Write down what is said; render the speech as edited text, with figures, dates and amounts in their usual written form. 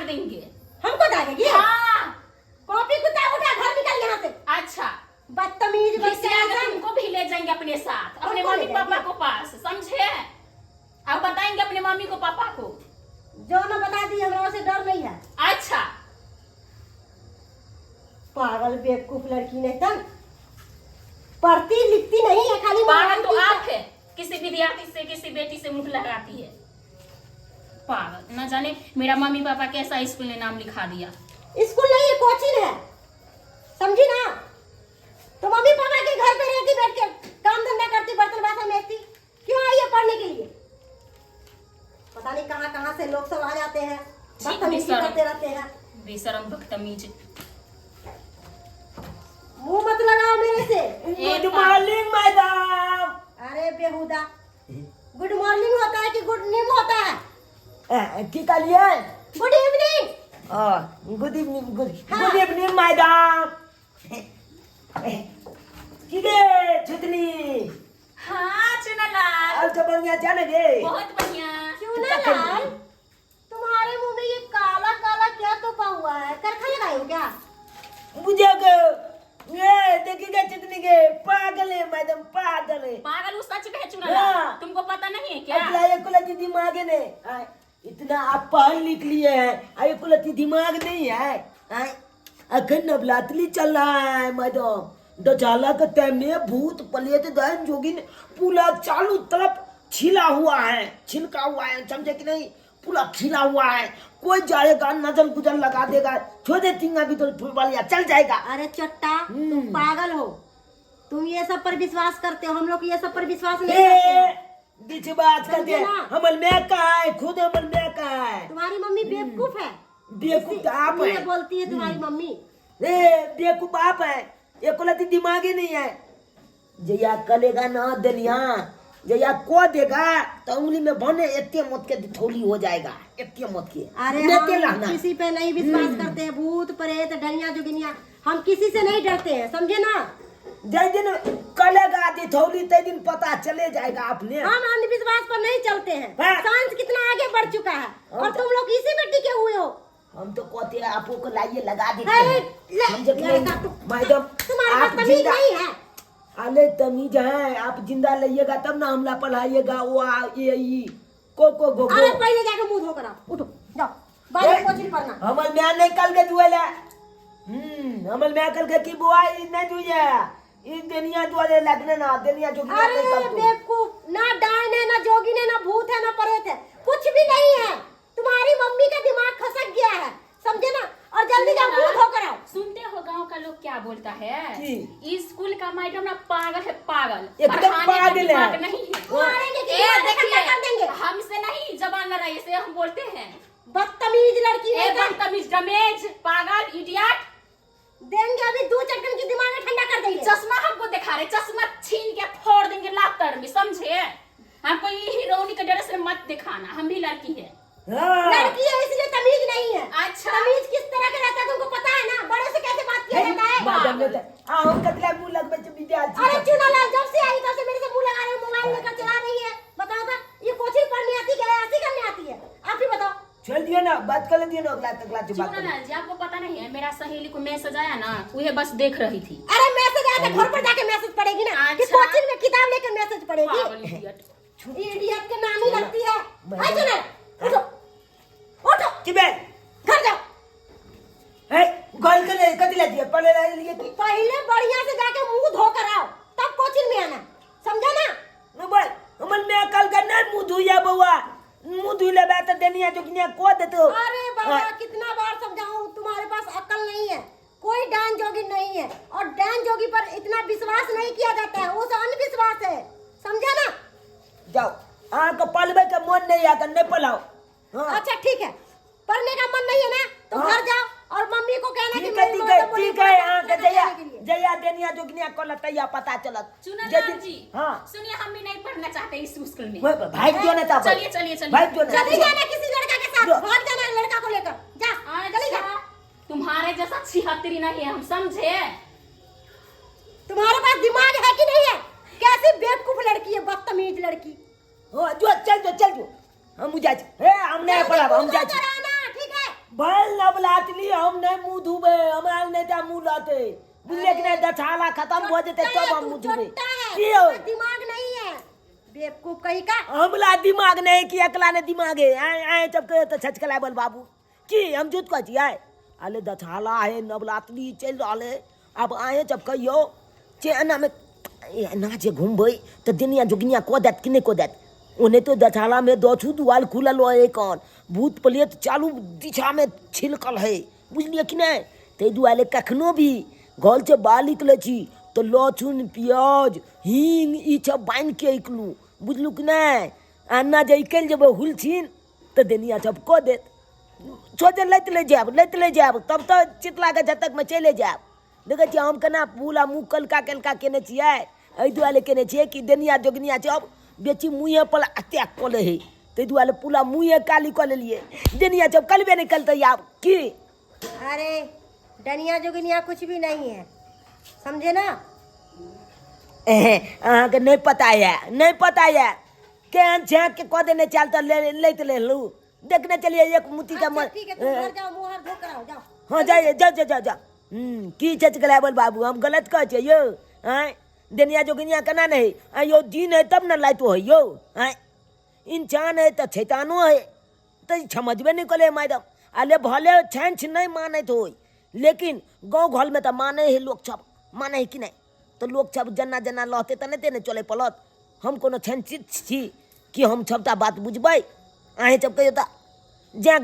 देंगे। हमको दागेगी? हाँ। कॉपी किताब उठा, घर निकल यहाँ से। अच्छा। बदतमीज घिसिया बच्चा। के तुमको भी ले जाएंगे अपने साथ, अपने हमको ले मम्मी पापा जाएंगे? को पास, समझे? आप बताएंगे अपने मम्मी को पापा को। जो ना बता दी, हमरा से डर नहीं है। अच्छा। पागल बेवकूफ लड़की नहीं तन पढ़ती लिखती नहीं है, खाली पागल तो मोबाइल आप है, किसी विद्यार्थी से किसी बेटी से मुंह लगाती है पागल। न जाने मेरा मम्मी पापा कैसा स्कूल में नाम लिखा दिया। स्कूल नहीं है, कोचिंग है, समझी ना? तो मम्मी पापा के घर पे रहती, बैठ के काम धंधा करती, बर्तन बासन मेजती। क्यों आई है पढ़ने के लिए? पता नहीं कहाँ कहाँ से लोग सब आ जाते हैं, बदतमीजी बेशरम। करते रहते हैं। बेशरम बदतमीज। मुंह मत लगाओ मेरे से। Good morning madam. अरे बेहुदा, गुड मॉर्निंग होता है कि गुड नीम होता है? की कहलिए? Good evening. Good evening, good. हाँ। Good evening madam. की गे छुतनी? हाँ चुनालाल। और तो बढ़िया जाने गे। बहुत बढ़िया। चुनालाल, तुम्हारे मुंह में ये काला काला क्या तोपा हुआ है? करखा लगाए हो क्या? बुझे के ये देखी गे छुतनी के, पागल है मैडम, पागल है। पागल वो सच में है चुनालाल। हाँ। तुमको पता नहीं है क्या? अगला एक लती दिमाग है ने आय, इतना आप पढ़ लिख लिए हैं, एक लती दिमाग नहीं है। आय, अखन नवरात्रि चल रहा है मैडम, दजाला के टाइम में भूत प्रेत दहन जोगिन पूरा चालू तरफ छिला हुआ है, छिलका हुआ है, समझे कि नहीं? पूरा खिला हुआ है। कोई जाएगा नजर गुजर लगा देगा, छोड़ दे तिंगा भी तो फुलवालिया चल जाएगा। अरे चट्टा, तुम पागल हो, तुम ये सब पर विश्वास करते हो, हम लोग ये सब पर विश्वास नहीं करते ए, हैं। बीच बात करते समझे ना? हमल मैं कहा है, खुद हमल मैं कहा है। तुम्हारी मम्मी बेवकूफ है। बेवकूफ तो आप ये है। बोलती है तुम्हारी मम्मी। ए बेवकूफ आप है, एक लती दिमाग ही नहीं है। जया कलेगा ना दलिया, जया को देगा तो उंगली में बने एते मत के थोली हो जाएगा, एते मत के। अरे लेते हम रहना। किसी पे नहीं विश्वास करते हैं, भूत प्रेत डनिया जुगिनिया हम किसी से नहीं डरते हैं, समझे ना? जय दिन कलेगा दिथौली ते दिन पता चले जाएगा आपने। हम अंधविश्वास पर नहीं चलते हैं। हाँ। साइंस कितना आगे बढ़ चुका है और हम तो- तुम लोग इसी में टिके हुए हो। हम तो कहते हैं आपको लाइए लगा देते अरे, हैं। समझे कि नहीं? लड़का तो- मैडम तुम्हारे पास आप तमीज जिंदा नहीं है। अरे तमीज है, आप जिंदा लइएगा तब ना हमला पढ़ाइएगा। वो आ ये ई को को गो गो। अरे पहले जाके मुंह धोकर आओ, उठो जाओ बाहर, कोचिंग पढ़ना। हमर म्या नहीं कल के जुएला। हमर म्या कल के की बुआ ई नहीं जुए, ई दुनिया दुआरे लगने ना दुनिया जो अरे बेवकूफ, ना डायन है ना जोगिन है ना भूत है ना प्रेत है, कुछ भी नहीं है। तुम्हारी मम्मी का दिमाग खसक गया है, समझे ना? और जल्दी जाओ मुंह धोकर आओ। सुनते हो गांव का लोग क्या बोलता है? की? स्कूल का मैडम ना पागल है, पागल। एकदम पढ़ाने का पागल है। दिमाग नहीं है। मारेंगे कि ए, देखिए कर देंगे। हमसे नहीं जबान लड़ाई से हम बोलते हैं। बदतमीज लड़की ए है। बदतमीज डमेज पागल इडियट। देंगे अभी दो चटकन की दिमाग में ठंडा कर देंगे। चश्मा हमको दिखा रहे, चश्मा छीन के फोड़ देंगे लातर में, समझे? हमको ये हीरोनी के ड्रेस में मत दिखाना, हम भी लड़की है। हाँ। लड़की है इसलिए तमीज नहीं है। अच्छा। तमीज किस तरह का रहता है तुमको पता है ना? बड़े से कैसे बात किया जाता है? मैडम ने तो आ हम कतला मुंह लगबे छै विद्यार्थी। अरे चुनालाल जब से आई तब से मेरे से मुंह लगा रही है, मोबाइल लेकर चला रही है। बताओ तो ये कोचिंग पढ़ने आती है ऐसी करने आती है? आप ही बताओ। छोड़ दियो ना, बात कर ले दियो ना, अगला तकला जो बात कर। चुनालाल जी आपको पता नहीं है, मेरा सहेली को मैसेज आया ना, वह बस देख रही थी। अरे मैसेज आया तो घर पर जाके मैसेज पड़ेगी ना कि अच्छा। कोचिंग में किताब लेकर मैसेज पड़ेगी? पागल इडियट। इडियट के नानी लगती है। मैडम। अरे चुनाल उठो उठो की बे घर जाओ। हे गोल के ले कथि ले दियो पढ़े ले लिए की? पहले बढ़िया से जाके मुंह धो कर आओ तब कोचिंग में आना, समझा ना? न बोल हमर मैं कल के नहीं मुंह धुइया बउआ, मुंह धुइ लेबे त देनिया जोगिनिया को देतो। अरे बाबा कितना बार समझाऊं, तुम्हारे पास अकल नहीं है। कोई डान जोगी नहीं है और डान जोगी पर इतना विश्वास नहीं किया जाता है, वो तो अंधविश्वास है, समझा ना? जाओ अहाँ के पलबे के मन नहीं आ के नहीं पलाओ। हाँ। अच्छा ठीक है, पढ़ने का मन नहीं है ना तो हाँ। घर जाओ और मम्मी को कहना कि ठीक है मेरी ठीक है मम्मी ठीक है, अहाँ के बोली जया पढ़ने के लिए। जया देनिया जोगिनिया को लतैया पता चलत। चुनालाल जे दिन- जी हाँ सुनिए, हम भी नहीं पढ़ना चाहते इस स्कूल में। भाग जो ना चाहते। चलिए चलिए चलिए। भाग जो ना। चली जाना किसी लड़का के साथ, जो। भाग जाना लड़का को लेकर, जा चली जा। अच्छा, तुम्हारे जैसा छिहत्तरी नहीं है हम, समझे? तुम्हारे पास दिमाग है कि नहीं है? कैसी बेवकूफ लड़की है, बदतमीज लड़की। हाँ, जो चल जो चल जो हम जाइ छी। हे हम नहीं पढ़ब, हम जाइ छी। कराना ठीक है। भैल नवलातली हम नहीं मुंह धुबे, हमरा नहीं ता मुंह लाते, बुझलिए कि नहीं? दछाला खत्म भऽ जेतै चोट्टा तब है हम तू, मुंह धुबे। चोट्टा है। की यौ? तुम्हारा दिमाग नहीं है, बेवकूफ कहीं का। हमला दिमाग नहीं कि एकला ने दिमाग है? आए आए जब कहे तो छचकला बोल बाबू की हम झूठ कहै छियै? अले दछाला है, नवलातली चलि रहल है। आब आए जब कहियो जे एनामे एना जे घुमबै तऽ दुनिया जोगिनिया कऽ देत कि नहि कऽ देत? ओने तो दछालामे दछू दुआल खुलल है, कौन भूत प्रेत चालू दिशामे छिलकल है, बुझलियै कि नहि? ताहि दुआरे कखनो भी घरसँ बाहर निकलै छी तऽ लहसुन प्याज हींग ई सब बान्हिके निकलू, बुझलू कि नहि? आ एना जे निकलि जेबै हुलछिन तऽ दुनिया सब कऽ देत। सोचे लैत ले जायब, लैत ले जायब, तब तऽ चितलाके झटकमे चलि जायब। देखै छियै हम केना फूल आ मुँह कलका कलका केने छियै? एहि दुआरे केने छियै कि देनिया जोगनिया सब बेची मुँहे पर अटैक कऽ लै हइ, ताहि दुआरे पूरा मुँहे काली कऽ लेलियै। देनिया सब कलबे नहि कलतै आब की। अरे डनिया जोगिनिया कुछ भी नहीं है, समझे ना? अहाँके नहि पता यऽ, नहि पता यऽ केहन झाँकि के कऽ देने चल तऽ लैत लेलहुँ। देखने चलिए एक मुट्ठी का। अच्छा ठीक है, तुम घर जाओ, मुंह हाथ धो कर आओ, जाओ। हाँ, जाइए, जाओ जाओ जाओ जाओ। की चचकला बोल बाबू, हम गलत कहै छियै यौ? आँय, देनिया जोगिनिया केना नहि? आँय यौ, दिन है तब ने लाइतो है यौ। आँय, इंसान है तऽ शैतानो है, तऽ समझबे नहि करै मैडम। अले भले छाँछ नहि मानैत होय, लेकिन गाँव घरमे तऽ मानै है लोक सब, मानै है कि नहि? तऽ लोक सब जेना जेना लहतै तेना तेना चलै पड़त। हम कोनो छाँछित छी कि हम सबटा बात बुझबै? अहीँ सब कहियौ तऽ जे।